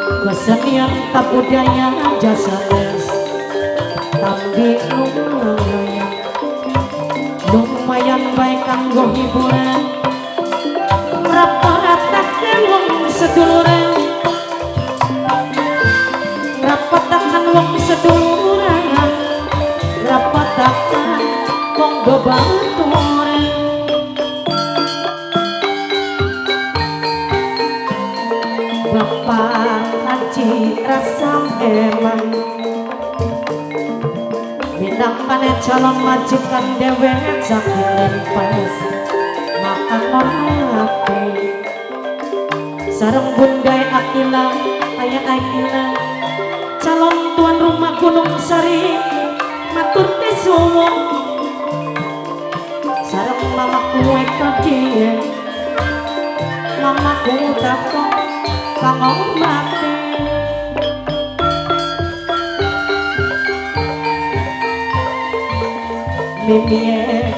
Kesenian kabudayaan jasa les tambi lumayan lumayan baik kanggo hiburan ngrapataken wong seduluran ngrapataken wong seduluran ngrapataken wong bebaturan. Bapak Haji Rasam emang minangkane calon majikan dewek saking limpas makan hormati sareng bundai Akila ayah Akila calon tuan rumah Gunung Sari matur kesuwun sareng mamaku eka mamaku takon kang hormati Mimie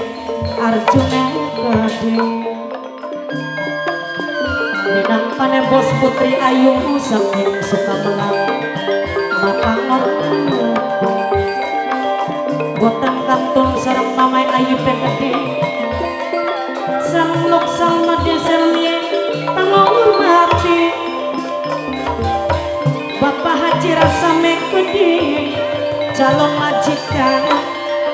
Arjuna gede minangkane bos Putri Ayu saking Sukamelang maka ngormati boten kantun sareng mamai Ayu pegede sareng Lok Salma Deselmie pangormati Bapak Haji Rasame gede calon majikan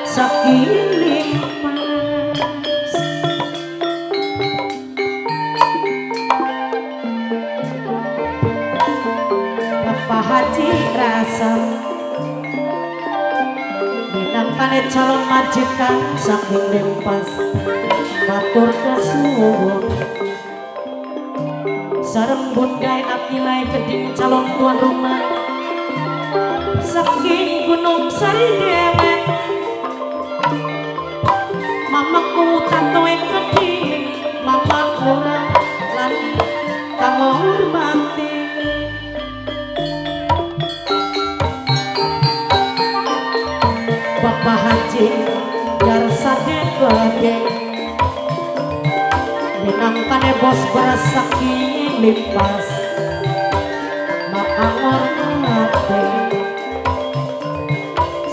saking limpas. Bapak Haji Rasam minangkane calon majikan saking limpas matur kesuwun sareng bundai Akilai geding calon tuan rumah saking Gunung Sari dewek mamaku tatoe geding mamaku lan kang hormati Bapak Haji Darsade gede minangkane bos beras saking limpas maka ngormati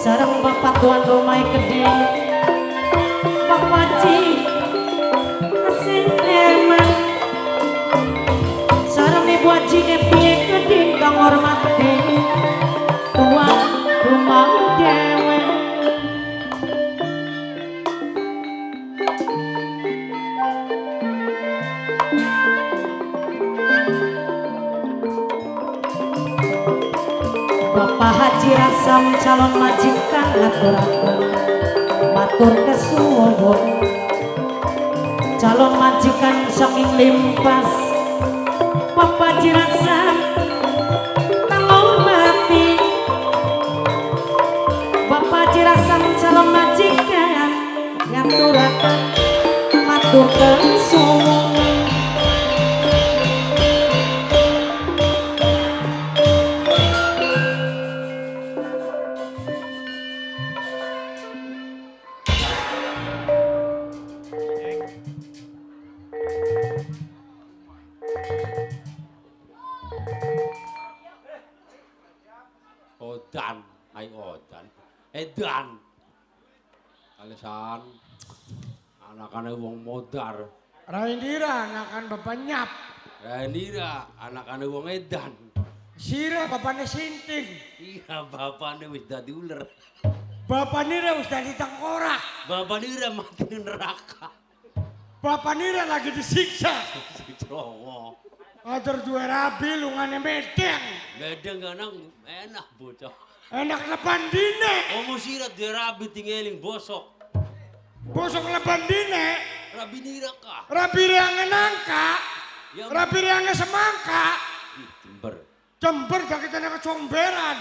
sareng bapak tuan rumah gede Bapak Haji Asin eman sareng ibu Haji Epi gede kang hormati tuan rumah dewe. Bapak Haji Rasam calon majikan ngaturaken matur kesuwun calon majikan saking limpas Bapak Haji Rasam kang hormati Bapak Haji Rasam calon majikan ngaturaken matur kesuwun. Odan, ayo odan, edan. Alisan, anakane wong modar. Raindira anakan bapak nyap. Raindira anakane wong edan. Sira bapakne sinting. Iya, bapakne wis dadi uler. Bapak nira wis dadi tengkorak. Bapak nira mati ning neraka. Bapak nira lagi disiksa. Cerowo. Atur duwe rabi lungane medeng. Medeng kanang enak bocah. Enak leban dine. Omo sira duwe rabi tingeling bosok. Bosok leban dine. Rabi nira kah? Rabi reange nangka. Ya, Rabi reange semangka. Ih, jember. Jember gak kita kecomberan.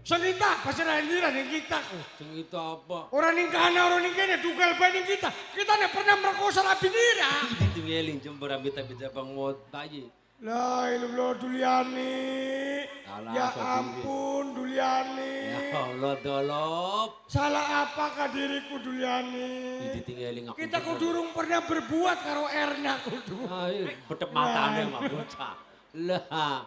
Sengita, pasti Raindira ning kita ku. Sengita apa? Orang ning kana, orang ning kene, dugal bae ning kita. Kita nek pernah merkosa Rabi nira. Tingeling jember ambil tapi jabang motayi. La ilallah Duliani. Salah, Ya sedih. ampun Duliani. Ya Allah dolop. Salah apakah diriku Duliani? Ditinggalin aku. Kita kudurung pernah berbuat karo Erna kudu. Ayo, betep matane mah bocah. Lah.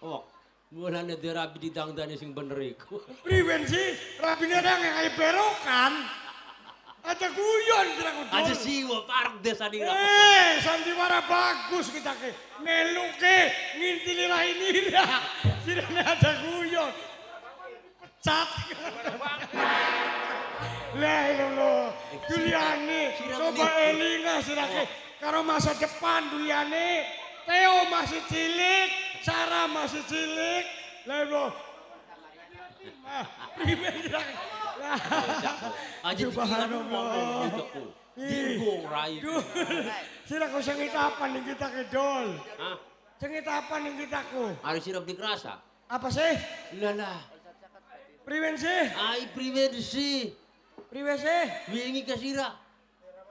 Oh, mulane dirabi didangdani sing bener iku. Priwen sih, rabine nang kaya berokan. Aja guyon sira kudu. Aja siwa parek desa nira. Eh, sandiwara bagus kita ke. Melu ke ngintili rainira. Sirane aja guyon. Pecat. Lah lho, Juliane, coba elinga sirake karo masa depan Juliane. Theo masih cilik, Sarah masih cilik. Lah lho. Priwen sirake. Aja subhanallah. Dinggung rai. Sira kok sengit apa ning kita kedol? Hah? Sengit apa ning kitaku? Harus sira beli kerasa. Apa sih? Lah lah. Priwen sih? Ai priwen sih. Priwen sih? Wingi ke sira.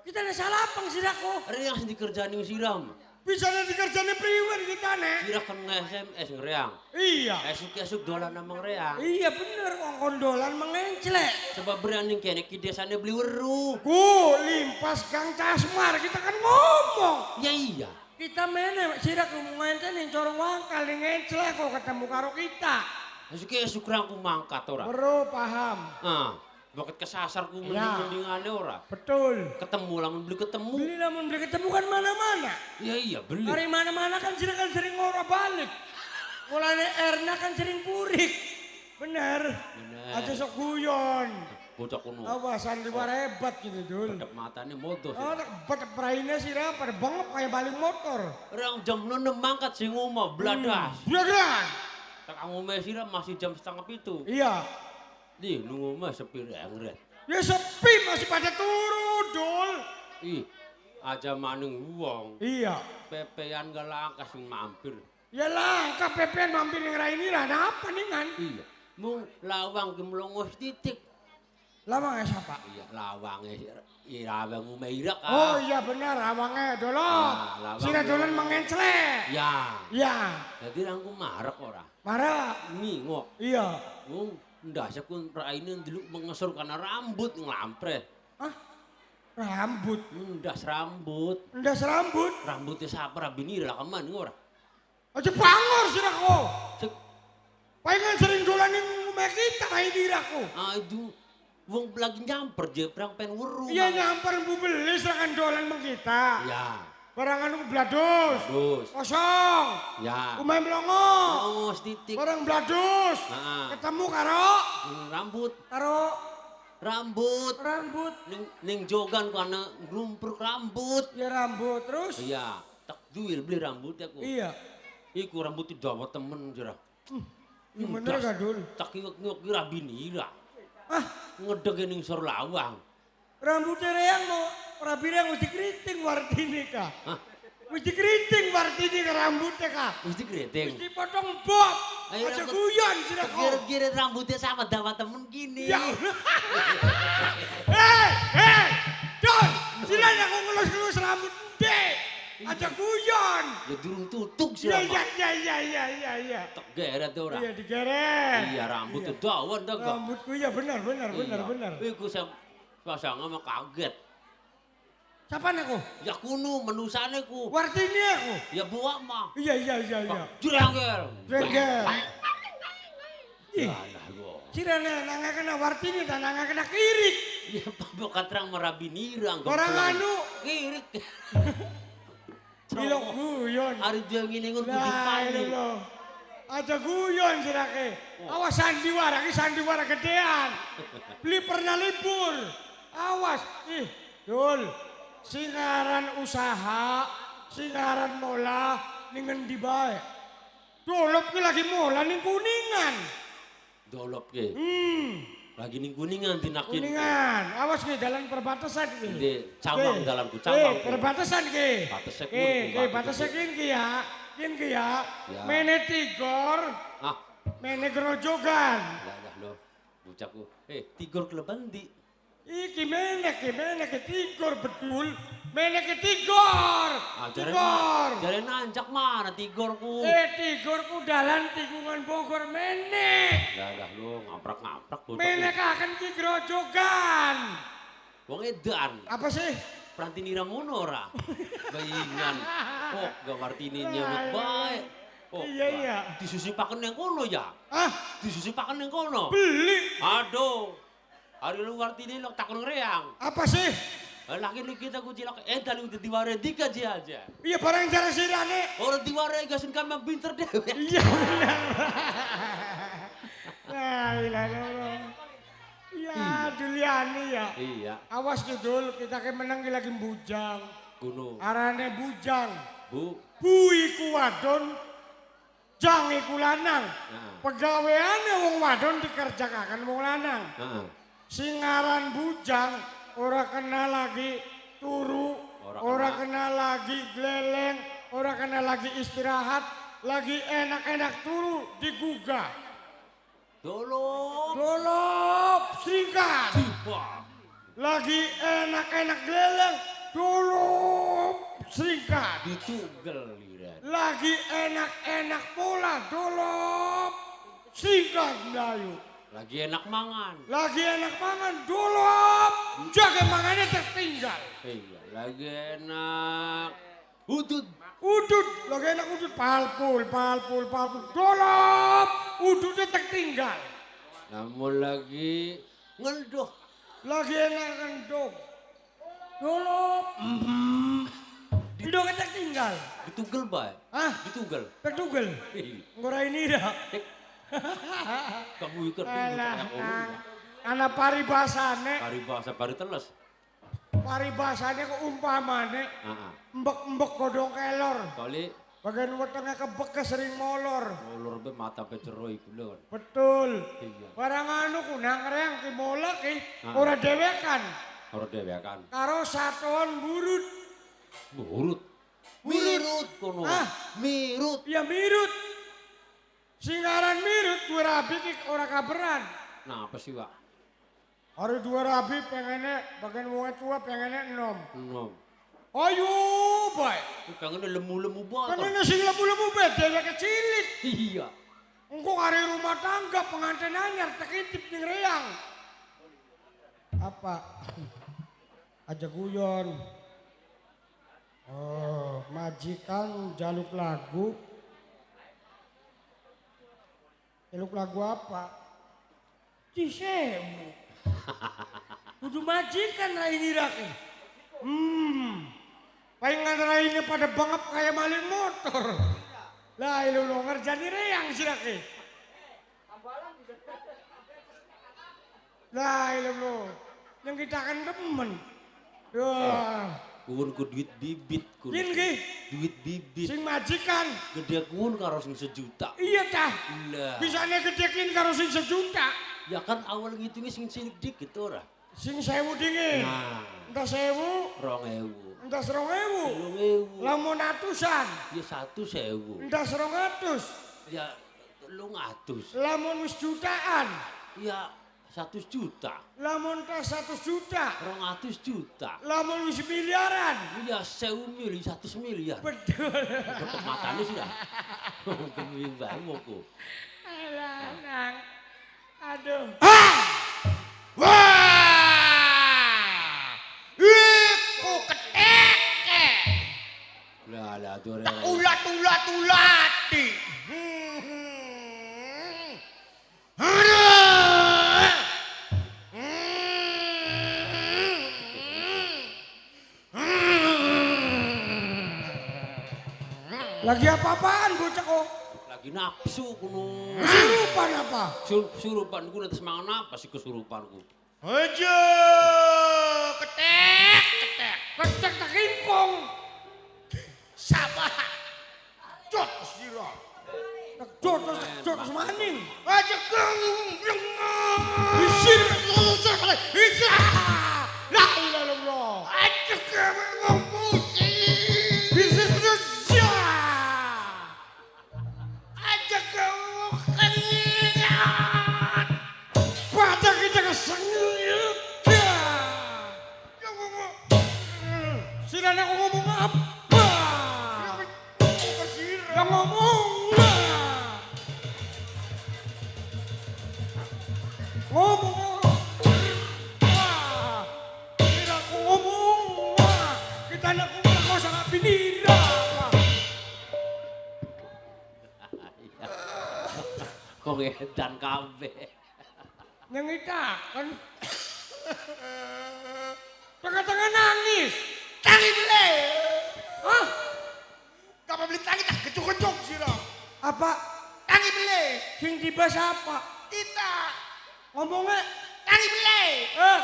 Kita nek salah pang siraku. Reang sing dikerjani siram. Bisa nek dikerjani priwen kita nek. Sira kan nge-SMS ngreang. Iya. Esuk-esuk dolan nang ngreang. Iya bener wong kondolan mengenclek. Sebab berani kene ki desane beli weru. Ku limpas Gang Casmar kita kan ngomong. Ya iya. Kita mene sira ku ngenten ning corong wangkal ning ngenclek kok ketemu karo kita. Esuk-esuk rangku mangkat ora. Weru paham. Ah, boket kesasar ku mending-mendingane ora. Betul. Ketemu lamun beli ketemu. Beli lamun beli ketemu kan mana-mana. Iya iya beli. Hari mana-mana kan sira kan sering ora balik. Mulane Erna kan sering purik. Bener. Bener. Aja sok guyon. Bocah kuno. Awas sandiwara hebat gitu dul. Bedep matane modo. Oh, bedep raine sira pada bengep kayak baling motor. Rang jam 6 mangkat sing omah bladas. Bladas. Tekan omah sira masih jam 6:30. Iya. Di nang omah sepi rengret. Ya sepi masih pada turu dul. Ih, aja maning wong. Iya. Pepean gak langka sing mampir. Ya langka pepean mampir ning raine lah ada apa ningan? Iya. Mung lawang ki mlongos titik. Lawangnya siapa? Iya, lawangnya lawang Umairah kan. Oh iya benar, lawangnya dolop. Nah, sira dolan mengenclek. Ya. Ya. Jadi rangku marek ora. Marek. Ngingok. Iya. Wong ndase kun raine ndeluk mengesur karena rambut nglampret. Hah? Rambut? Ndas rambut. Ndas rambut? Rambutnya siapa rabini lah keman ora. Aja bangor sira kok. Pengen sering dolan ning omah kita raine aku. Aduh. Wong lagi nyamper je, perang pengen weru. Iya nyamper bu beli serangan dolan meng kita. Ya. Barang anu bladus. Bladus. Kosong. Ya. Umai melongo. Melongo titik. Barang bladus. Nah. Ketemu karo rambut. Karo rambut. Rambut. Ning jogan karena nglumpruk rambut. Ya rambut terus. Iya. Tak duil beli rambut aku. Iya. Iku rambut dawa temen jera. Bener gak dul? Tak ngiwek-ngiwek rabini lah. Ah, ngedege ning sor lawang. Rambutnya reang mau rabi reang mesti keriting wartini ka. Hah? Mesti keriting wartini ka rambutnya ka. Mesti keriting. Mesti potong bob. Aja guyon sira kok. Kira-kira rambutnya sama dawa temen gini. Ya. Hei, Don, sira aku ngelus-ngelus rambut ndek. Aja guyon. Ya durung tutuk sira. Iya. Tak geret ora. Iya digeret. Iya rambut itu dawan dah. Rambutku iya benar. Iku pasangan mah kaget. Siapa aku? Ya kuno menusane ku. Wartini aku. Ya buak mah. Iya. Jrengger. Jrengger. Ih. Sirane nangga kena wartini dan nangga kena kirik. Ya pabokat terang merabinirang. Orang anu kirik. Ilok guyon. Ari dia ngene ngon kudu pani. Aja guyon sirake. Awas sandiwara ki sandiwara gedean. Beli pernah libur. Awas. Ih, dul. Singaran usaha, singaran mola ning ngendi bae. Dolop ki lagi mola ning Kuningan. Dolop ki. Lagi ning Kuningan dinakin. Kuningan. Awas ki dalan perbatasan ki. Di cawang dalanku, cawang. Perbatasan ki. Batese ki. Batese ki ya. Kin ki ya. Mene Tigor. Ah. Mene Grojogan. Lah lho, bocahku. Tigor keleban ndi? Iki mene ke Tigor bedul. Mene ke Tigor. Tigor. Jare nanjak mana Tigorku? Tigorku dalan tikungan Bogor mene. Lah lho, ngaprak-ngaprak bocah. Mene kaken ki Grojogan. Wong edan. Apa sih? Prantini ra ngono ora? Bayingan. Kok gak wartini nyamut bae. Oh, Iya iya. Disusupaken ning kono ya. Ah, Disusupaken ning kono. beli. Aduh. Hari luar tini lok takon reang. Apa sih? Laki lu kita ku cilok dalu diware dika aja. Iya barang cara sirane. Orang diware gasin kami pinter dhewe. Iya benar. La ilaha illallah. Ya, Duliani ya. Iya, Awas dul, kita ke menang ki lagi bujang. kuno. Arane bujang. Bu, Bu iku wadon, jang iku lanang. Heeh. Pegaweane wong wadon dikerjakaken wong lanang. Heeh. Sing aran bujang ora kena lagi turu, Ora ora kena lagi gleleng, ora kena lagi istirahat, lagi enak-enak turu digugah. Dolop. Dolop singkat. Wah. Lagi enak-enak gleleng, dolop singkat. Ditugel liran. Lagi enak-enak pula, dolop singkat Melayu. Lagi enak mangan. Lagi enak mangan, dolop jaga mangannya tertinggal. Iya, lagi enak. Udut. Udut, lagi enak udut, palpul, palpul, palpul, dolop, udutnya tertinggal. Namun lagi ngenduh. Lagi enak ngendong, dolop, ndoknya tertinggal. Ditugel bae. Hah? Ditugel. Tertugel. Iya. Ngora ini dah. Kamu iker Alah, anak paribasane, Paribasa pari teles. Paribasane kok umpamane Heeh. embek-embek godhong kelor. Kali Bagian wetenge kebek sering molor. molor be mata pe cero iku lho. Betul. Iya. Barang anu kunang reang ki molek ki Ah. ora dhewekan Ora dhewekan. karo satuan burut. Burut. Mirut kono. Ah. Mirut. Ya mirut. Sing aran mirut duwe rabi ki ora kaberan. Nah, apa sih, Pak? Hari dua rabi pengene bagian wong tua pengene enom. Enom. Ayo bae. Pengen lemu-lemu banget. Pengene sing lemu-lemu bae dheweke cilik. Iya. Engko kare rumah tangga pengantin anyar tekitip ning reang. Apa? Aja guyon. Oh, majikan jaluk lagu. Jaluk lagu apa? Cisewu. Kudu majikan rai rake. Palingan raine pada bangap kayak maling motor. Lah lu lu ngerjani reang sirake. Lah lu lu yang kita kan demen. Wah, Kuwun ku duit bibit kun. Kin ki? Duit bibit. Sing majikan. Gede kuwun karo sing sejuta. Iya tah. Lah. Bisane gedekin karo sing sejuta. Ya kan awal ngitungnya sing cilik dikit ora. Sing 1000 dingin. Nah, Entah 1000, 2000. entah 2000. 2000. Lamun atusan, Ya 1.000. entah 200. Ya 300. Lamun wis jutaan, Ya 1 juta. lamun tas 1 juta, 200 juta. lamun wis miliaran. Ya 1000 miliar, 1 miliar. Betul. Ketok matane sudah. Kemudian bae ku. Alah, nang. Aduh. Wah! Iku keteke. Lah lah dore. Ulat-ulat-ulati. Lagi apa-apaan bocah kok? Lagi nafsu kuno. Kesurupan apa? Surupan ku nanti semangat apa sih kesurupanku? Aja ketek ketek. Ketek tak ingkong. Sama. Cot sira. Tak jotos, tak jotos maning. Aja geng. Isir, isir. La ilaha illallah. Aja geng musik. Bisir, bisir. Aja geng keringat. Pada kita kesengit. Sirane aku ngomong apa? Yang ngomong. Ngomong. Kira aku ngomong. Kita nak ngomong sangat binira. Wong edan kabeh. Nyengitaken. Tengah-tengah nangis. Tangi beli. Hah? Kapan beli tangi tak kecuk-kecuk sira. Apa? Tangi beli. Sing tiba siapa? Kita. Ngomongnya Tangi beli.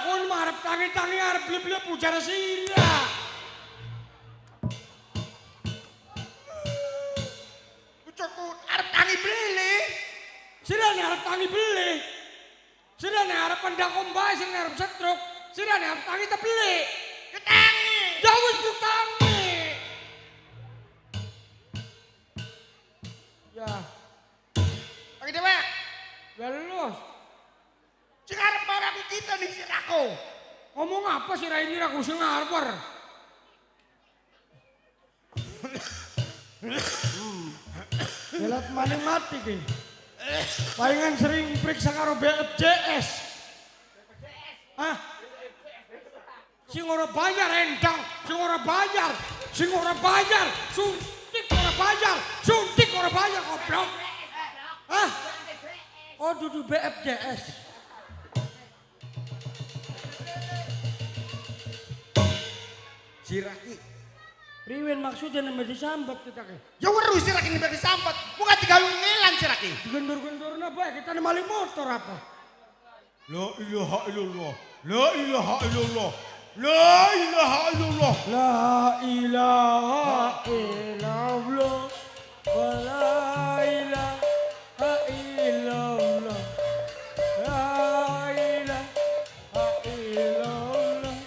Kon mah arep tangi-tangi arep beli-beli pujara sira. Ucokku arep tangi beli. Sira nek arep tangi beli. Sira nek arep pendak ombak, sira nek arep setruk, sira nek arep tangi tak beli. Ketangi. Ya wis ku tangi. Ya, Tangi dhewe. ya lulus. Sing arep marang kita ning siraku. Ngomong apa sih ini aku sing arep. Gelat maning mati ki. Palingan sering periksa karo BPJS. Hah? Sing ora bayar endang, sing ora bayar, sing ora bayar, suntik ora bayar, suntik ora bayar goblok. Hah? Oh dudu BPJS. Siraki. Priwen maksudnya nembe disambat kita ke. Ya weru siraki nembe disambat. Bukan digawe ngelan siraki. Digendur-gendurna bae kita maling motor apa? La ilaha illallah. La ilaha illallah. La ilaha illallah. La ilaha illallah. La ilaha illallah. La ilaha illallah.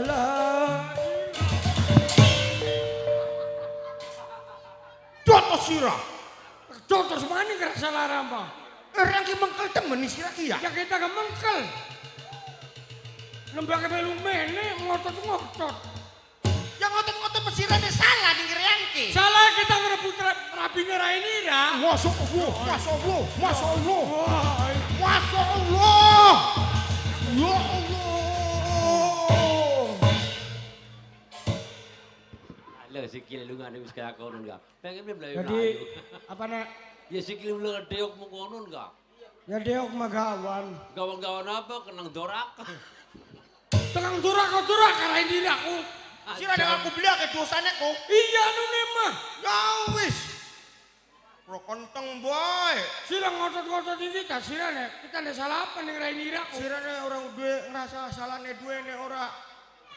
La Jotos sira. Jotos maning ngerasa larang, Bang. Orang ki mengkel temen sira ki ya. Ya kita ke mengkel. Nembake melu mene ngotot-ngotot. Ya ngotot-ngotot pesirane salah ning reyangke. Salah kita ngerebut rabine Rainira. Masya Allah, Masya Allah, Masya Allah. Wah, Masya Allah. Ya Allah. Lha sikile lungane wis kaya kono enggak. Pengen mlayu. Jadi apa nek? Ya sikile lunga deok mung kono enggak. Ya deok magawan. Gawan-gawan apa kenang doraka. Tenang duraka duraka Rainira aku. Sira nang aku beli akeh dosane kok. Iya nune mah. Ya wis. Ora kenteng bae. Sira ngotot-ngotot iki ta sira nek kita nek salah apa ning Rainira aku. Sira nek ora duwe ngrasa salahne duwe nek ora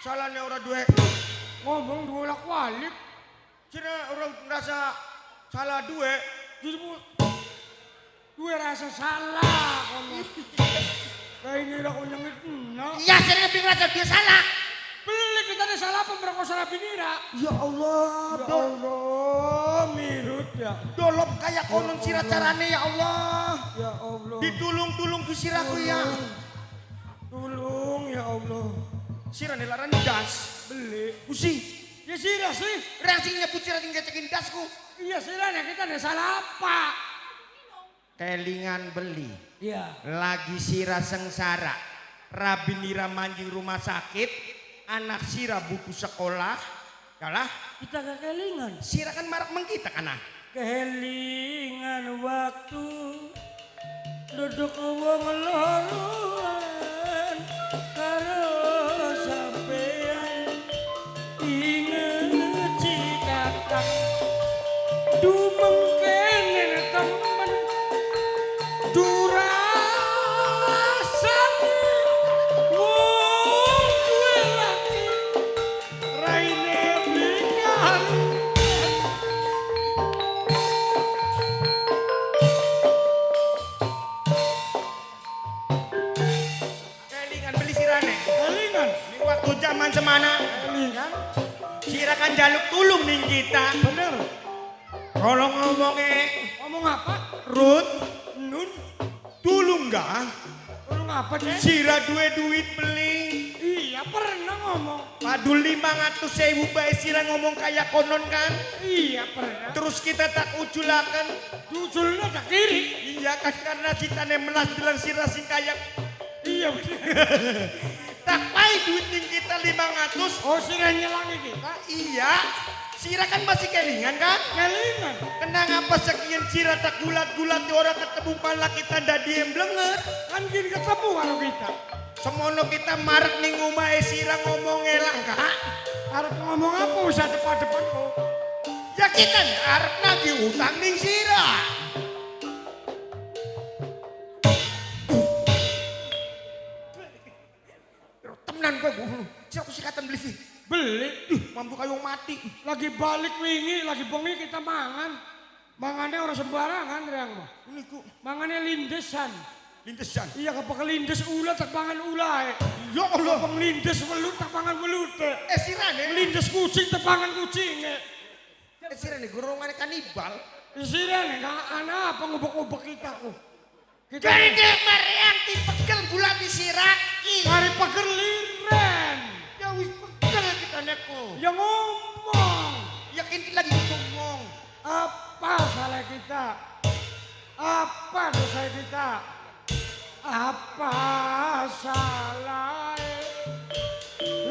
salahne ora duwe. Ngomong diwolak-walik. Sira ora ngrasa salah duwe. Justru duwe rasa salah kono. Rainira aku nyengit enak. Iya sira nek ngrasa duwe salah. Beli kita nek salah apa merkosa Rainira. Ya Allah, Ya Allah, mirut ya. Dolop kaya konon sira carane ya Allah. Ya Allah. Ditulung-tulung ku siraku ya. Tulung ya Allah. Sira nek laran das. Beli. Usi. Ya sira sih. Rang sing nyebut sira sing ngecekin dasku. Iya sira nek kita nek salah apa? Kelingan beli. Iya. Lagi sira sengsara. Rabi nira manjing rumah sakit, anak sira butuh sekolah. Kalah Kita kekelingan. sira kan marak mengkita kana. Kelingan waktu duduk wong loroan karo sampean inget cikakak dumengkene temen durasane wong duwe laki raine blikar. Kelingan beli sirane. Kelingan. Ini waktu zaman semana. Kelingan. Sira kan jaluk tulung ning kita. Bener. Kalau ngomongnya Ngomong apa? Ruth, Nun. tulung gak? Tolong apa sih? Sira duwe duit beli. Iya pernah ngomong. Padu 500.000 bae sira ngomong kayak konon kan? Iya pernah. Terus kita tak ujulakan. Jujurnya tak kiri. Iya kan karena citane melas bilang sira sing kayak. Iya bener. Tak pai duit ning kita 500. Oh sira nyelangi kita. Iya. Sira kan masih kelingan kan? Kelingan. Kenang apa sekian sira tak gulat-gulat orang ketemu malah kita ndak diem blenger. Kan gini ketemu karo kita. Semono kita marek ning omahe sira ngomong elang kak. Arep ngomong apa usah depan-depan kok. Ya kita arep nagih utang ning sira. Temenan kowe sira aku sikatan beli sih. Beli. Ih, mampu kayu mati. Lagi balik wingi, lagi bengi kita mangan. Mangannya orang sembarangan reang mah. Ini ku Mangannya lindesan. lintesan. Iya kapal lindes ulat tak pangan ulae. Ya Allah. Kapal lindes welut tak pangan welute. Eh sirane, Lindes kucing tak pangan kucing. eh sirane golongane kanibal. Sirane kang ana apa ngubek-ngubek kita ku. Kita Gede mariang dipegel bulati siraki. mari peger liren. Ya wis pegel kita neko. Ya ngomong. Yakin kita lagi ngomong. Apa salah kita? Apa dosa kita? Apa salah?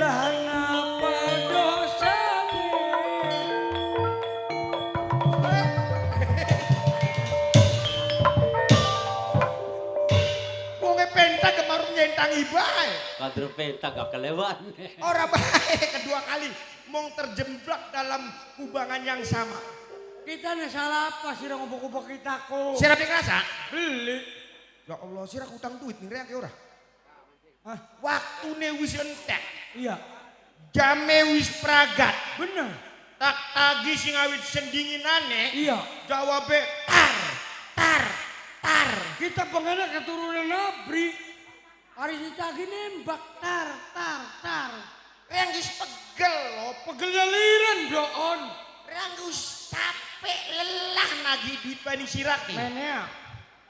Lah apa dosane? Wonge pentak kemarin nyentangi bae. Kader peta gak kelewan. Ora bae kedua kali mong terjebak dalam kubangan yang sama. Kita nih salah apa sih ngubek-ngubek kita kok? Sira ngerasa? Beli. Ya Allah, sira utang duit ning reang ora? Hah? Waktune wis entek, Iya, jame wis pragat. bener. Tak tagi sing awit sendinginane, Iya. jawabe tar tar tar. Kita pengennya keturunan Nabri. Hari ditagi nembak tar tar tar. Reang wis pegel lho, Pegelnya liren doon. reang wis capek lelah nagih duit bani sirake. Menea.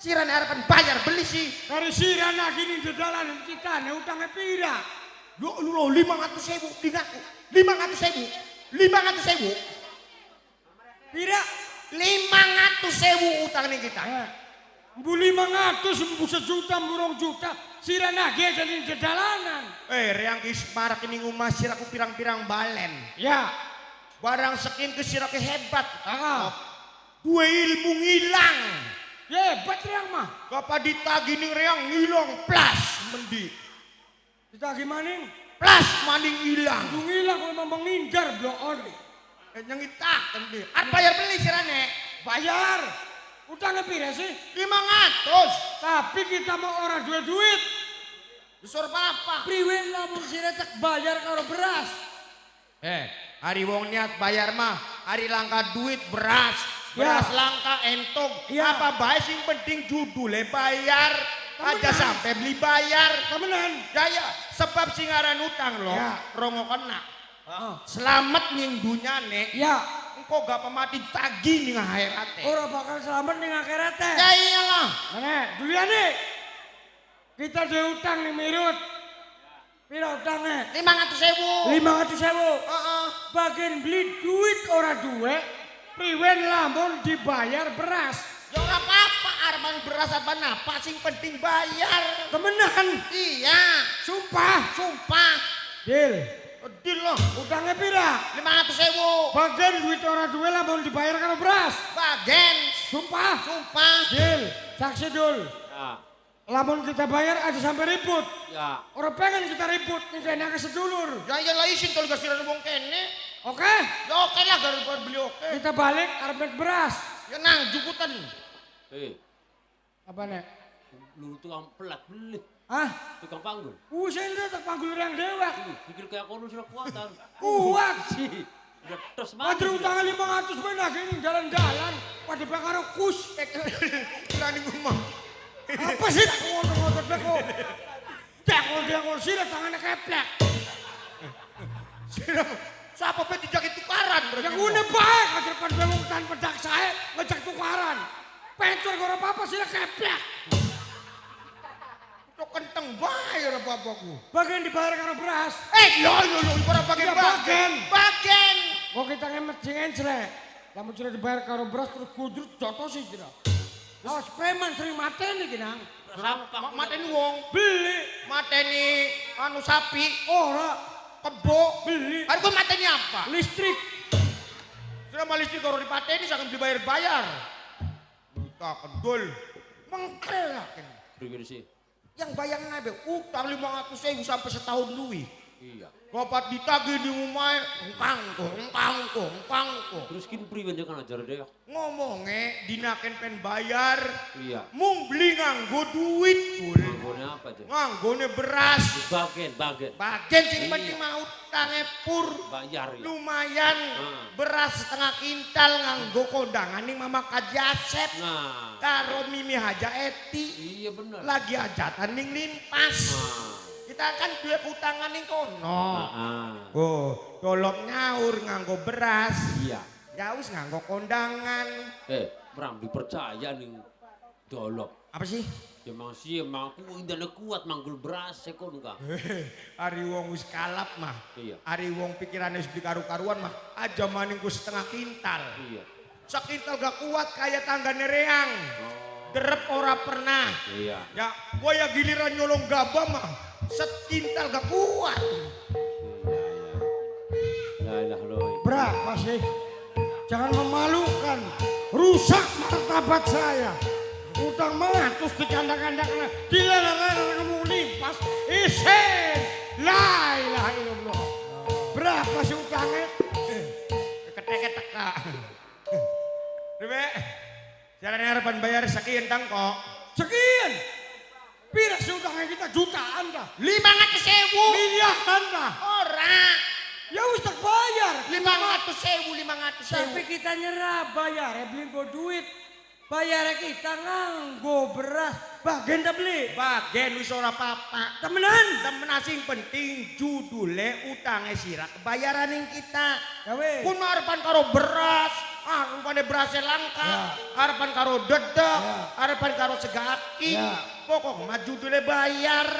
Sirane arepan bayar beli sih. Dari sira nagih ning dedalan kita nih utangnya pira. Yo lu 500.000 dingaku. 500.000. 500.000. Pira? 500.000 utang ning kita. Eh. Mbu 500, mbu sejuta, mbu 2 juta. Sira nagih aja ning dedalanan. Eh, reang is marak ning omah siraku pirang-pirang balen. Ya. Barang sekin ke sirake hebat. Ah. Dua ilmu ngilang. Hebat reang mah. Bapak ditagih ning reang ngilang plas mendi. Ditagih maning. Plas maning ilang. Mbu ngilang kalau memang menghindar bloon. Eh nyengitak endi. Arep bayar beli sirane. Bayar. Utangnya pira sih? 500. Tapi kita mau orang duit duit. Besar apa? Priwen lamun sira tak bayar karo beras. Eh, hari wong niat bayar mah, hari langka duit beras, beras Ya. langka entong. Ya. Apa bae sing penting judule bayar. Aja sampai beli bayar. Temenan. Ya ya, sebab sing aran utang loh, Ya. rongo kena. Heeh. Selamat ning dunyane, Ya, engko gak pemati tagi ning akhirate. ora bakal selamat ning akhirate. Ya iyalah. Mana? Duliane. Kita duwe utang ning Mirut. Pira utangnya? 500.000. 500.000. Heeh. Bagian beli duit ora duwe, priwen lamun dibayar beras. Ya ora apa-apa, arepan beras apa napa sing penting bayar. Temenan. Iya, Sumpah. sumpah. Deal. Deal loh. Utangnya pira? 500.000. Bagian duit ora duwe lamun dibayar karo beras. Bagen. Sumpah. Sumpah. Deal. Saksi dul. Ya, Lamun kita bayar aja sampai ribut. ya. Orang pengen kita ribut nih kayaknya ke sedulur. Ya iyalah isin kalau gak sirane wong kene. Oke? Ya oke lah gara beli oke. Kita balik arep beras. Ya nang jukutan. Eh, Apa nek? lu tukang pelat beli, Hah? tukang panggul. Usen tak panggul yang dewek. Ih, Pikir kayak kono sudah kuatan. Kuat. Sih, udah terus mati. Padahal utangnya 500 men lagi ini jalan-jalan. Pada karo kus. Berani ngomong. Apa sih tak ngotot-ngotot beko? Dengol-dengol sih tangannya keplek. Sira siapa pe dijaki tukaran berarti. Yang ngene bae kadepan wong tanpa dak sae ngejak tukaran. Pencur karo apa sih keplek. Itu kenteng bae ora apa-apaku. Bagian dibayar karo beras. Eh, yo yo yo ora bagian Ya, bagen. Bagen. Kok kita ngemet sing enclek. Lamun sudah dibayar karo beras terus kudrut jotos sih kira. Awas preman sering mateni ki nang. Sampah. Mateni wong, Beli mateni anu sapi, ora kebo. beli Arep kowe mateni apa? listrik. Sira malah listrik karo dipateni saking dibayar-bayar. Buta kendul. Mengkel yakin. Priwe sih? Yang bayang nabe utang 500.000 sampai setahun luwih. Iya. Bapak ditagih di omahe engkang kong. Terus kin priwe kan ajar deh. Ngomongnya dinaken pen bayar. Iya. Mung beli nganggo duit. Nganggone apa aja? Nganggone beras. Bagen, bagen. Bagen sing Iya. penting mau utange pur. Bayar ya. Lumayan beras setengah kintal nganggo kondangan ning Mama Kaji Asep. Nah. Karo Mimi Haja Eti. Iya bener. Lagi hajatan ning Limpas. Nah. Kita kan duwe utangan ning kono. Ah. Oh, dolop nyaur nganggo beras. Iya. Ya wis nganggo kondangan. Eh, Bram dipercaya ning dolop. Apa sih? Ya mang sih, mang ku indane kuat manggul beras e kon ka. Ari wong wis kalap mah. Iya. Ari wong pikirane wis beli karu-karuan mah aja maning ku setengah kintal. Iya. Sekintal gak kuat kayak tanggane reang. Oh. Derep ora pernah. Iya. Ya, gua ya giliran nyolong gabah mah sekintal gak kuat. Iya, iya. La ilaha illallah. Berapa sih? Jangan memalukan. Rusak martabat saya. Utang mengatus dikandang-kandang. Dilarang-larang ngomong Limpas. Isin. La ilaha illallah. Berapa sih utangnya? Ketek-ketek. Rebe. Jalan harapan bayar sekian tang kok. Sekian. Pira sih utangnya kita jutaan dah. 500.000. Miliaran dah. Ora. Ya wis tak bayar. 500.000, 500.000. Tapi kita nyerah bayar, beli nggo duit. Bayar kita nganggo beras. Bagian tak beli. Bagen wis ora apa-apa. Temenan. Temen sing penting judule utange sira kebayaran ning kita. Ya wis. Kun arepan karo beras, arepane berasnya langka, Ya. arepan karo dedek, Ya. arepan karo sega aking. Ya. Pokok mah judule bayar.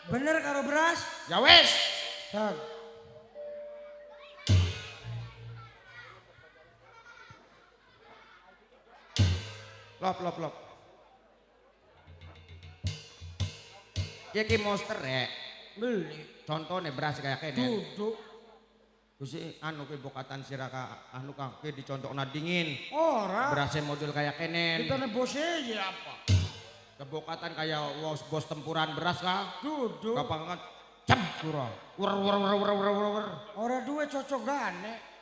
Bener karo beras? Ya wes. Sak. Lop lop lop. Iki monster rek. Beli. Contone beras kayak kene. Duduk. Gusti anu kuwi bokatan sira ka anu ka kuwi dicontokna dingin. Ora. Berasnya model kayak kenen. Kita nebose ya apa? Kebokatan kayak bos, bos tempuran beras kah? Duduk. Kapan kan cem pura. Wer wer wer wer wer wer wer. Ora duwe cocokane.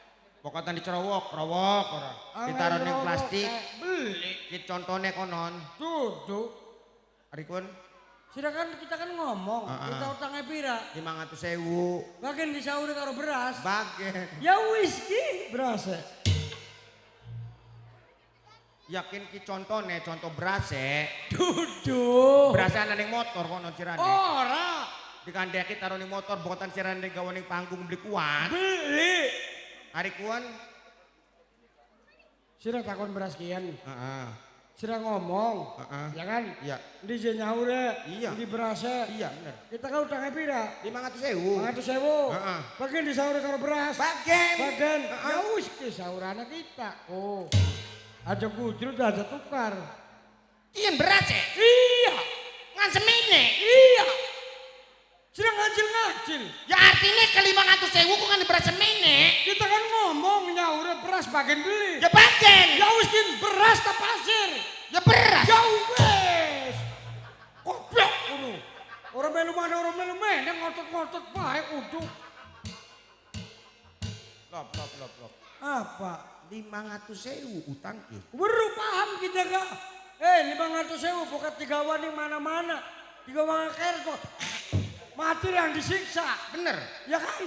Bokatan dicerowok, rowok ora. Ditaruh ning plastik. Beli. Iki contone konon. Duduk. Ari kun Silakan kita kan ngomong, Ah, kita utangnya pira? 500.000. Bagian disauri karo beras. Bagen. Ya wis ki beras. Yakin ki contone contoh beras e. Duduk. Berasnya ana ning motor kono sirane. Ora. Dikandeki taruh ning motor bokotan sirane gawe ning panggung beli kuat. Beli. Ari kuan. Sira takon beras kian. Heeh. Sira ngomong. Heeh. Ya kan? Iya. Ndi je nyaure? Iya. Ndi berasnya? Iya bener. Kita kan utangnya pira? 500.000. 500.000. Heeh. Bagian disauri karo beras. Bagen. Bagian. Heeh. Ya wis ki saurane kita. Oh. Aja kujrut aja tukar. Kian beras e. Iya. Ngan semene. Iya. Sira ngajil-ngajil. Ya artinya ke 500.000 kok ngan beras semene. Kita kan ngomong nyaure beras bagian beli. Ya bagen. Ya wis ki beras ta pasir. Ya beras. Ya wis. Goblok ngono. Ora melu mana ora melu meneh ngotot-ngotot bae kudu. Lop lop lop lop. Apa? 500.000 utang ki. Weru paham kita gak? Eh 500.000 bukan digawa ning mana-mana. Digawa ngaker kok. Mati yang disiksa. Bener. Ya kan?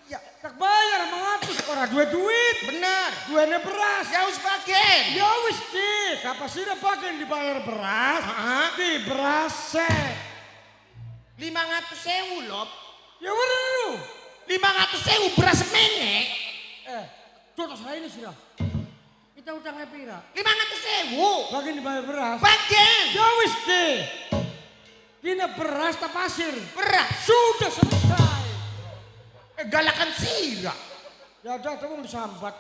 Ya. Tak bayar 500 ora duwe duit. Bener. Duwene beras. Ya wis bagen. Ya wis ki, kapasire bagian dibayar beras, Heeh. di berase. 500.000 lop. Ya weru. 500.000 beras semene. Eh, jotos ini sih Kita utangnya pira? 500.000. Bagian dibayar beras. Bagen. Ya wis ki. Kini beras tak pasir. Beras. Sudah selesai. Galakan sira. Ya udah, kamu disambat.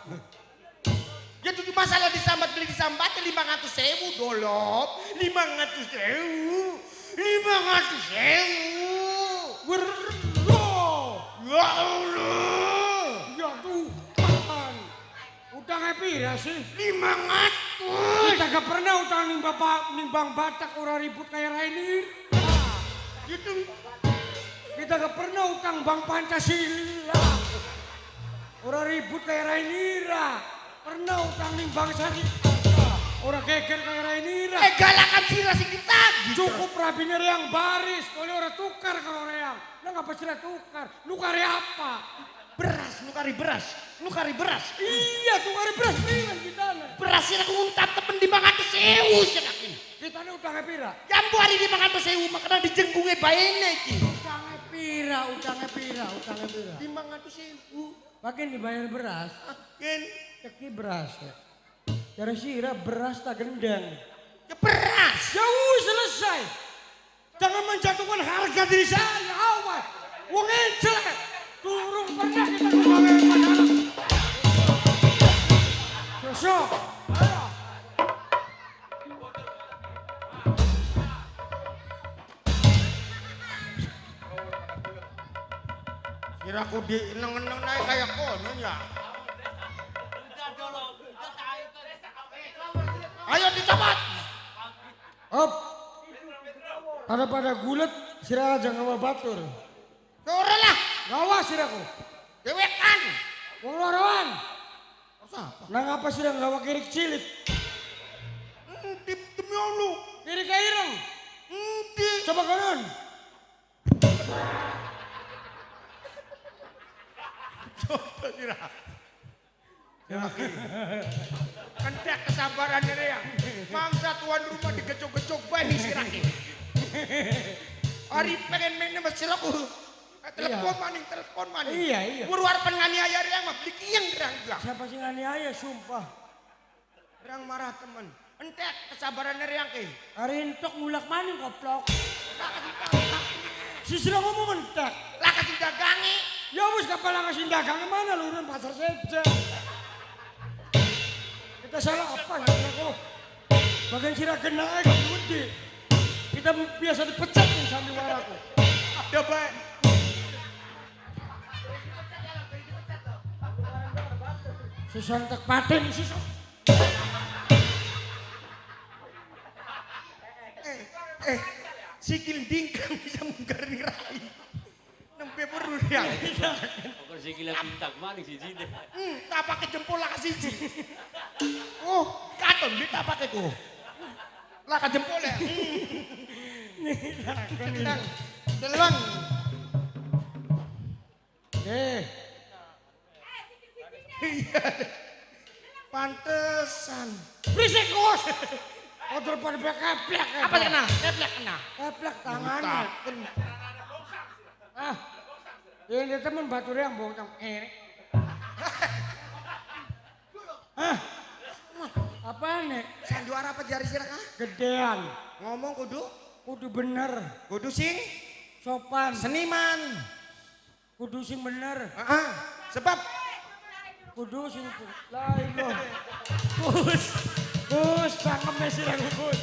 Ya itu masalah disambat beli disambat 500.000 dolop. 500.000. 500.000. Weru. Ya Allah. Ya Tuhan. Utangnya pira sih? 500. Kita gak pernah utang ning bapak ning Bang Batak ora ribut kayak Rainir. Gitu. Kita gak pernah utang Bank Pancasila. Ora ribut kayak Rainira. Pernah utang ning Bank Sari. Ora geger kayak Rainira. Galakan sira sing ditagih. Cukup rabine reang baris, oleh ora tukar kalau reang. Lah ngapa sira tukar? Nukari apa? Beras, nukari beras, nukari beras. Iya, tukari beras priwen kita. Beras sira nguntap temen 500.000 sira ki. Kita ini utangnya pira? Jambu hari 500.000 makanya dijengkunge baene iki. Utangnya pira, utangnya pira, utangnya pira. 500.000. Makin dibayar beras, Gen ceki beras ya. Dari sira beras tak gendeng. Ya beras. Jauh selesai. Jangan menjatuhkan harga diri saya, awas. Wong enclek. Turun pernah kita kebawa masalah. Sosok. Ayo. Kira aku di neng-neng naik kayak kono ya. Ayo dicopot. Op. Pada gulet sira aja ngawa batur. Ora lah, Gawa siraku. dewekan. Wong loroan. Siapa? Nang apa sira gawa kirik cilik? Endi demi Allah. Kirik ireng. Endi? Coba konon. Coba sira. Kentek kesabaran ini ya. Mangsa tuan rumah digecok-gecok bae sirake. Ari pengen main sama siraku. Telepon maning, telepon maning. Iya, iya. Buru arepan nganiaya reang mah beli kiyeng reang juga. Siapa sih nganiaya sumpah. Reang marah temen. Entek kesabaran reang ki. Ari entok ngulak maning koplok. Sisira ngomong entek. Lah kasih dagangi. Ya wis kapal ngasih dagang mana lurun pasar saja. Kita salah apa ya aku? Bagian sira kena aja gede. Kita biasa dipecat nih sandiwaraku. Ada baik. Susan tek paten susah. Sikil dingkang bisa mungkar ning rai. Nembe perlu dia. Pokoknya sikile pintak maning siji deh. Tapake jempol lah siji. Oh, katon di tapake ku. Lah ka jempol ya. Deleng. Deleng. Pantesan. Berisik Gus. Odol pada keplek. Apa kena? Keplek kena. Keplek tangannya. Ah. Ini temen batur yang bongkang ini. Ah. Apa nih? Sandiwara apa jari sira kah? Gedean. Ngomong kudu Kudu bener. kudu sing Sopan. seniman. Kudu sing bener. Heeh. Sebab Kudu sing lain loh. Gus. Gus, cangkeme sira Gus.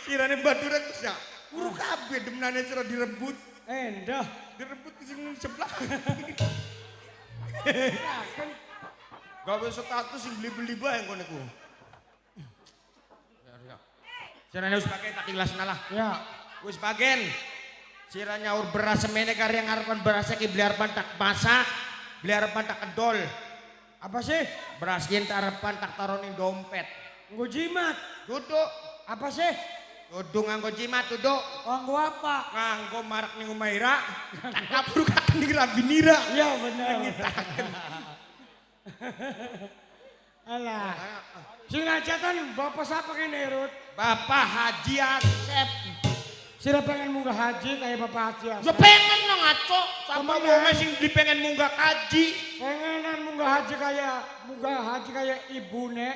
Sirane bature Gus ya. Guru kabeh demenane sira direbut. Endah. Direbut ke sing sebelah. Gawe status sing beli-beli bae engko niku. Sirane wis pakai tak ikhlasna lah. Ya. Wis bagen. Sira nyaur beras semene kari yang arepan beras ki beli arepan tak masak, beli arepan tak kedol. Apa sih? Beras yen tak arepan tak taruh ning dompet. Nggo jimat. Duduk, Apa sih? duduk nganggo jimat duduk. Nganggo apa? Nganggo marak ning omahe ra, tak kabrukaken ning rabinira. Iya bener. Alah. Sing ngajatan bapak siapa kene Rut? Bapak Haji Asep. Sira pengen munggah haji kayak Bapak Haji Asep. Ya pengen lah ngaco. Sama Temenan. wonge sing beli pengen munggah kaji. Pengenan munggah haji kayak ibune.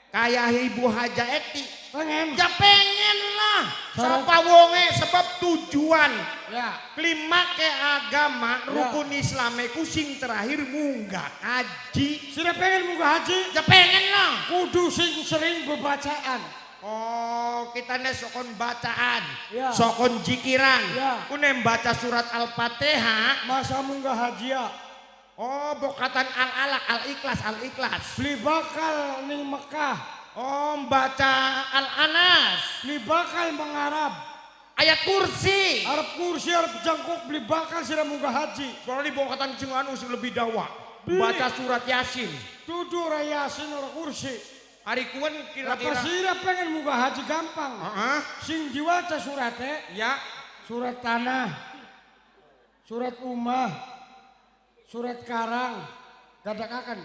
Kayak Ibu Haja Eti. Pengen. Ya pengen lah. Sapa wonge sebab tujuan. Ya. Klimake agama Ya. rukun Islam iku sing terakhir munggah kaji. Sira pengen munggah haji? Ya pengen lah. Kudu sing sering bebacaan. Oh, kita nih sokon bacaan, Ya. sokon jikiran. Ya. Ku nek baca surat Al-Fatihah, Masa munggah haji ya? Oh, bokatan al-alaq, al-ikhlas, al-ikhlas. Beli bakal ning Mekah. Oh, baca al-anas. Beli bakal mengarab. Ayat kursi. Arab kursi, arab jangkuk beli bakal sira munggah haji. Soalnya bokatan sing anu sing lebih dawa. Beli. Baca surat Yasin. Tuduh Yasin ora kursi. Hari kuwen Apa kira-kira. sira pengen munggah haji gampang. Heeh. Sing diwaca surate, Ya. surat tanah, surat umah, surat karang, gadakakan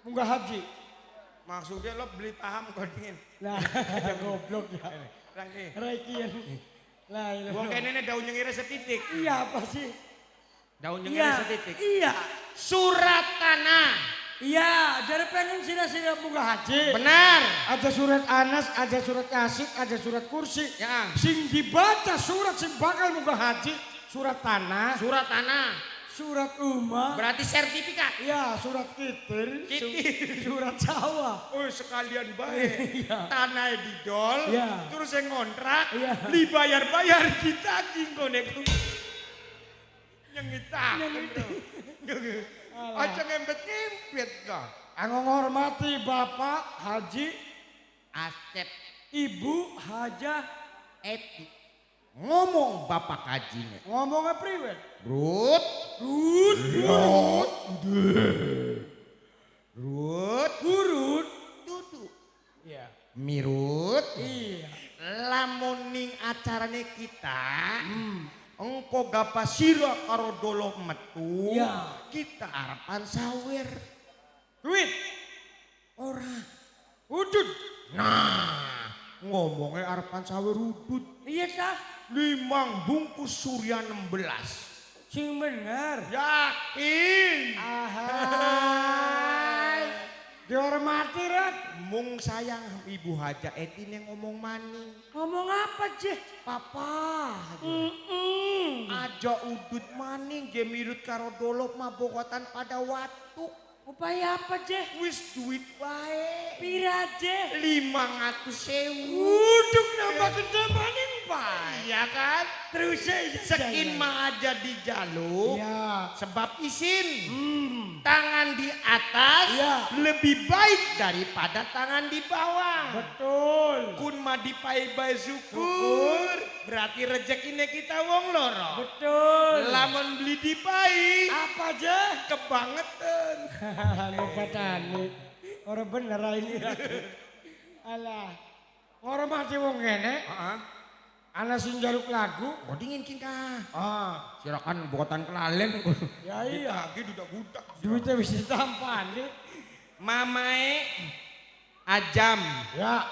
munggah haji. Maksudnya lo beli paham kau dingin. Nah, goblok ya. Rangke. Rekian. Lah, iya. Wong kene daun nyengire setitik. Iya apa sih? Daun nyengire Iya. setitik. Iya. Surat tanah. Iya, jadi pengen sira-sira Munggah haji. Benar. Ada surat Anas, ada surat Yasin, ada surat kursi. Ya. Sing dibaca surat sing bakal munggah haji, surat tanah, Surat tanah. surat umah, Berarti sertifikat. ya surat kitir, Kitir. surat sawah. Oh sekalian baik. Iya. Tanah didol, Iya. terus yang ngontrak, Iya. dibayar-bayar ditagih kone. Nyengita. Aja ngempet-ngempet kok. Aku ngormati Bapak Haji, Asep Ibu Hajah Eti. Ngomong Bapak Haji. Ngomongnya priwe? Rut, Rut, rut, rut, urut. duduk. Iya. Mirut. Iya. Lamun ning acarane kita, engko gapa sira karo dolo metu, Iya. kita arepan sawer. Duit. Ora. Udut. Nah, ngomongnya arepan sawer udut. Iya tah, 5 bungkus Surya 16. sing bener. Yakin. Ahai. Dihormati, Rat. Mung sayang Ibu Haja Eti yang ngomong maning. Ngomong apa, Jeh? Papa, aja udut maning ge mirut karo dolop mabokotan pada watuk. Upaya apa, Jeh? Wis duit wae. Pira, Jeh? 500.000. Uduk nambah gede maning, Pak. Iya kan? Terus Sekin mah aja dijaluk. Iya. Sebab isin. Tangan di atas Iya. lebih baik daripada tangan di bawah. Betul. Kun mah dipai-pai syukur. Berarti rezekine kita wong loro. Betul. Lamun beli dipai Apa aja? kebangetan. Lupa tani. Orang bener ini. Alah. Ngormati wong kene. Heeh. Ana sing njaluk lagu. Kok dingin king kah? Ah, Silakan buatan kelalen. ya iya. Ditagih dudak-dudak. Duitnya wis ditampani. Mamae Ajam, Ya.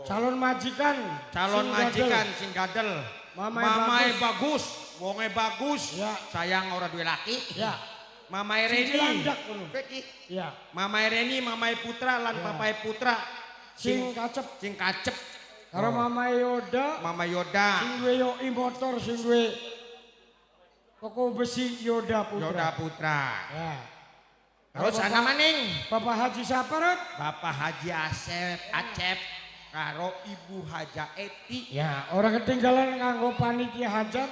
Calon majikan. calon Sing majikan gadel. sing gadel. Mamae Mamae bagus, wonge bagus. Ya. Sayang ora duwe laki. Ya. Mamae Sing Reni. cilandak ngono. Iki. Ya. Mamae Reni, Mamae Putra lan Ya. Papae Putra Sing kacep sing kacep. karo Mama Yoda. Mama Yoda. Sing duwe yoi motor sing duwe toko besi Yoda Putra. Yoda Putra. Ya. Terus ana maning Bapak Haji siapa, Rut? Bapak Haji Asep, Acep karo Ibu Haja Eti. Ya, orang ketinggalan nganggo panitia hajat,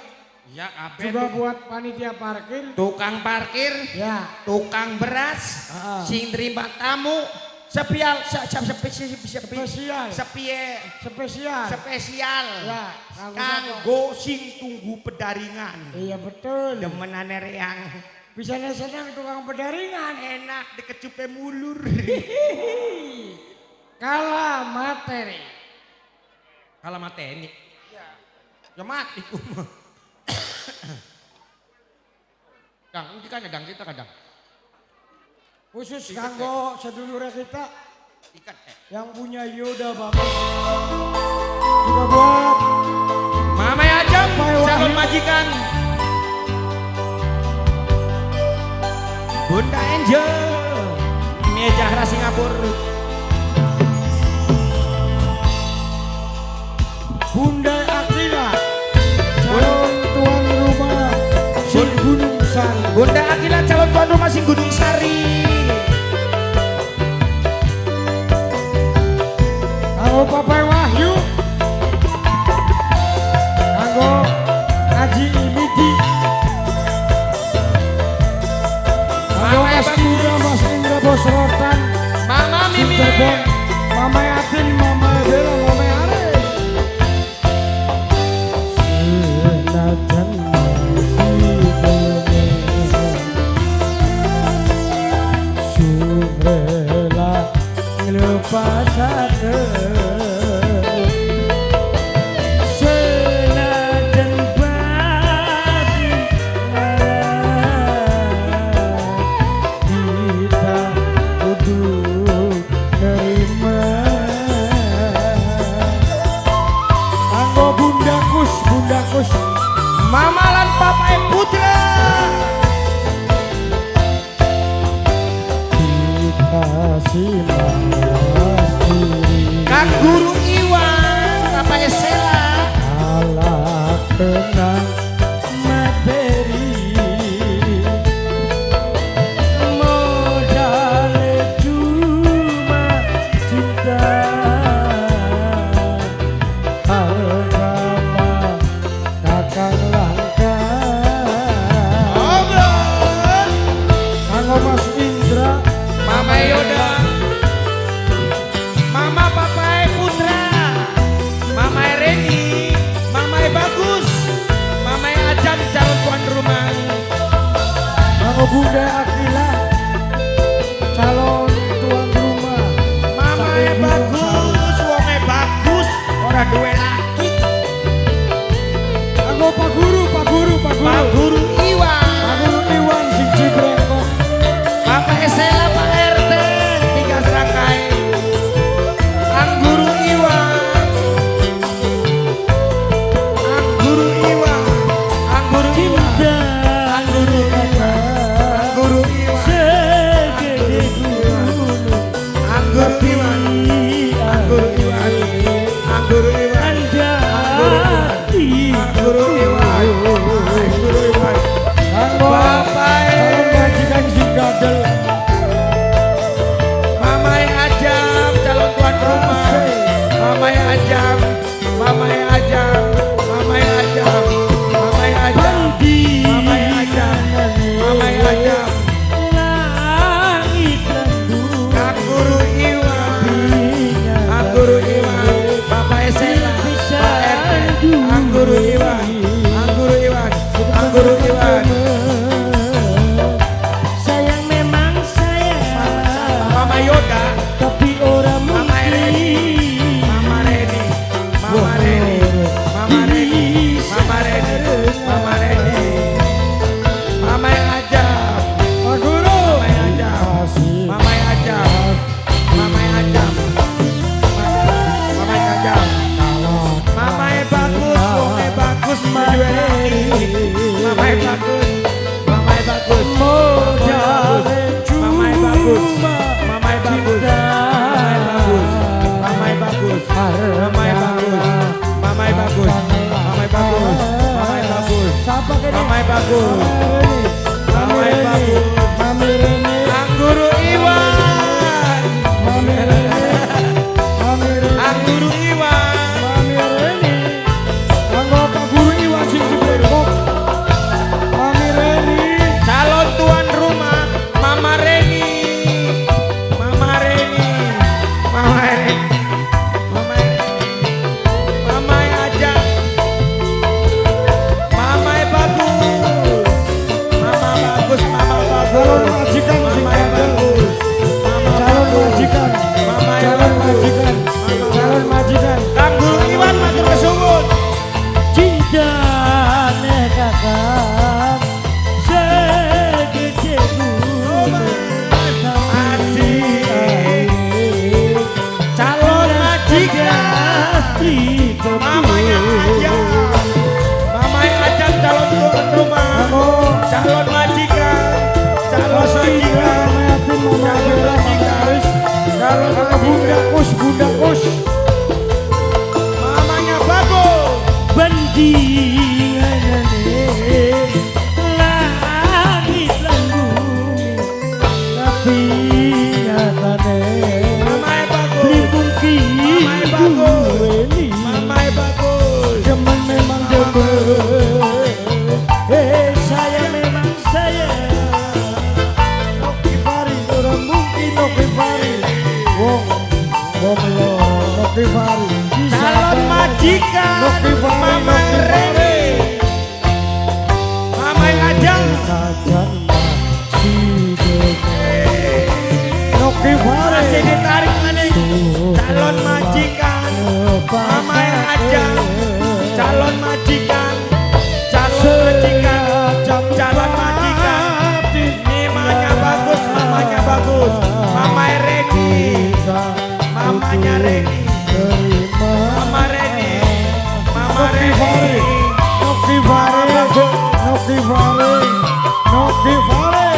Ya kabeh. juga buat panitia parkir. Tukang parkir, Ya, tukang beras, Ah. sing terima tamu, sepial se, se, sepi, sepi, sepi, Spesial. sepie, spesial. spesial. Ya, kanggo Kanggo sing tunggu pedaringan. Iya betul. Demenane reang. Bisa senang tukang pedaringan. Enak dikecupe mulur. Kalah materi. Kalau mateni. Ya mati ku. Dang, ini kan dang kita kadang. Khusus kanggo sedulur kita Ikat eh. yang punya Yoda Bapak. Juga buat Mama Ajeng, Bapak calon Wahyu. majikan. Bunda Angel, Mia Jahra Singapura. Bunda Akila, calon tuan rumah Sing Gunung Sari. Bunda Akila calon tuan rumah sing Gunung Sari. Kanggo Bapak Wahyu, kanggo Haji Imidi, kanggo Bon, Mama Yatin, Mama Bella, Mama Aris. Senajan Surela nglepasaken Senajan batin kita kudu nerima. Anggo Bunda Kus, Bunda Kus. Mama lan Papa Putra. Kita simawas diri. Kang Guru Iwan, Papa Sela. Kalah kenang materi. Modale cuma cinta. Hargama kakang langka. Obrol. Kanggo Mas Indra. Mama Yoda. Mama Papa Putra. Mama Reni, Mama Bagus, Mama Ajam calon tuan rumah. Kanggo Bunda Akila calon tuan rumah. Mama Saking Gunung bagus, wonge bagus, ora duwe laki. Sari. Kanggo Pak Guru, Pak Guru, Pak Guru. Pak Guru Iwan. Pak Guru Iwan sing cibrengkok. Bapak Sela Pak RT tiga serangkai. Ang Guru Iwan. Ang Guru Iwan. Ang Guru Iwan. Ang Guru Iwan. Ang Guru Iwan. Segede gunung. Ang Guru Iwan. Ang Guru Iwan. Ang Guru Iwan. Anda Ang Guru Iwan. Ang Guru Iwan. Kanggo Bapak calon majikan sing gadel. Mama Ajam calon tuan rumah. Mama Ajam, Mama Ajam, Mama Ajam, Mama Ajam, Mama Ajam, Mama Ajam. Langit lan bumi. Kang Guru Iwan, Kang Guru Iwan, Bapak Esela, Pak RT, Kang Guru Iwan, Kang Guru Iwan, Kang Guru Iwan. Sayang memang sayang, Mama Yoda, tapi ora Mama Reni, mungkin. Mama Reni, Mama Reni, Mama Reni, Mama Reni, Mama Reni, Mama Ajam, Pak Guru. Mama Ajam, Mama Ajam, Mama Ajam, Mama Ajam, Mama bagus, wonge bagus, duwe laki. Mama bagus, Mama bagus, Modale Mama bagus, cuma Mama bagus, Mama bagus, Mama bagus, Mama bagus, Mama bagus, Mama bagus, Siapa kene? Mama bagus, Mami Mama Reni. bagus. Mami Reni. Ang Guru Iwan, Mami Reni. Mami Reni. Ang Guru Iwan, Mami Reni. Kanggo Pak Guru Iwan sing cibrengkok. Mami Reni. calon tuan rumah, Mama Reni, Mama Reni, Mama Reni, Mama Reni, Mama Ajam, Mama bagus, Mama bagus, Mama bagus, Calon majikan sing Mama gadel. bagus, Mama Calon bagus, majikan. Mama Calon bagus. majikan. Calon majikan. Kang Guru Iwan matur suwun. Cintane kakang segede gunung. Asik. Calon majikan. Mamanya Ajam. Mamanya Ajam calon tuan rumah. Kanggo Calon majikan. Calon Mas Indra, majikan. Mama Yatin, Mama Calon Bella, Mama majikan. Aris. Calon Kanggo Bunda majikan. Kus, Bunda Kus. Mamanya bagus. Bandingane langit lan bumi, Tapi nyatane Mamanya bagus. beli mungkin Mamanya bagus. duweni. Mamanya bagus. demen memang demen. Eh sayang memang sayang, Oki Fari, ora mungkin Oki Fari. Wong Calon majikan Noki Fari, Mama Noki Fari. Reni. Mama Ajang. Noki Fari. Masih ditarik maning. Calon majikan Mama Ajang. Calon majikan. Calon majikan. Calon majikan. Mamanya bagus, mamanya bagus. Mama Reni. Mamanya Reni. Mama Reni. Mama Noki Fari. Reni. Noki Fari. Noki Fari. Noki Fari.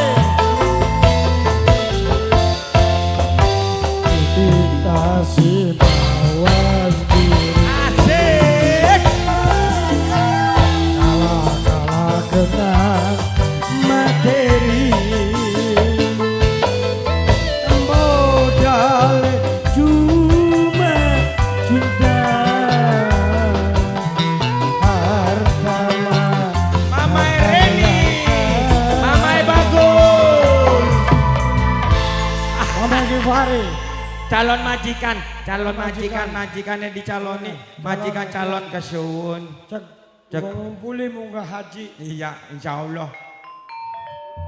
Kita si mawas diri. Asik. Kalah kalah kenang materi. Modal cuma cinta harta. Mama Reni. Mama bagus. Mama Gifari. Calon majikan, calon majikan, majikannya dicaloni, majikan calon kesuwun. Cek, Cek. cek. Ngumpuli munggah haji. Iya, insya Allah.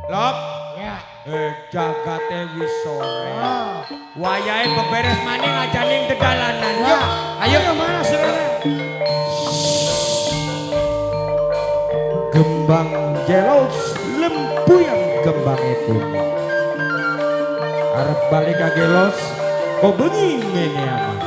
Lop, Ya. eh jagate wis sore. Ah. Wayahe beberes maning aja ning dedalanan. Ya. Yuk, ayo. Ayo mana sekarang? Gembang jelos lempuyang gembange kuning. Arep balik ka gelos, kok bengi ngene aman.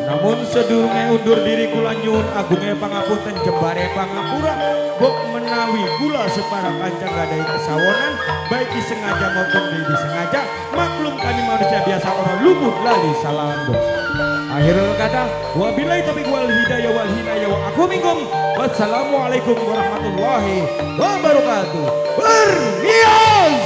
Namun sedurunge undur diri kula nyuwun agunge pangapunten jembare pangapura mbok menawi kula separa kanca gadahi kesawonan baik disengaja maupun tidak disengaja, maklum kami manusia biasa orang luput lali salah dosa. Akhirul kata, wabillahi taufiq wal hidayah wal hinayah wa aku minkum, wassalamualaikum warahmatullahi wabarakatuh. Bermios.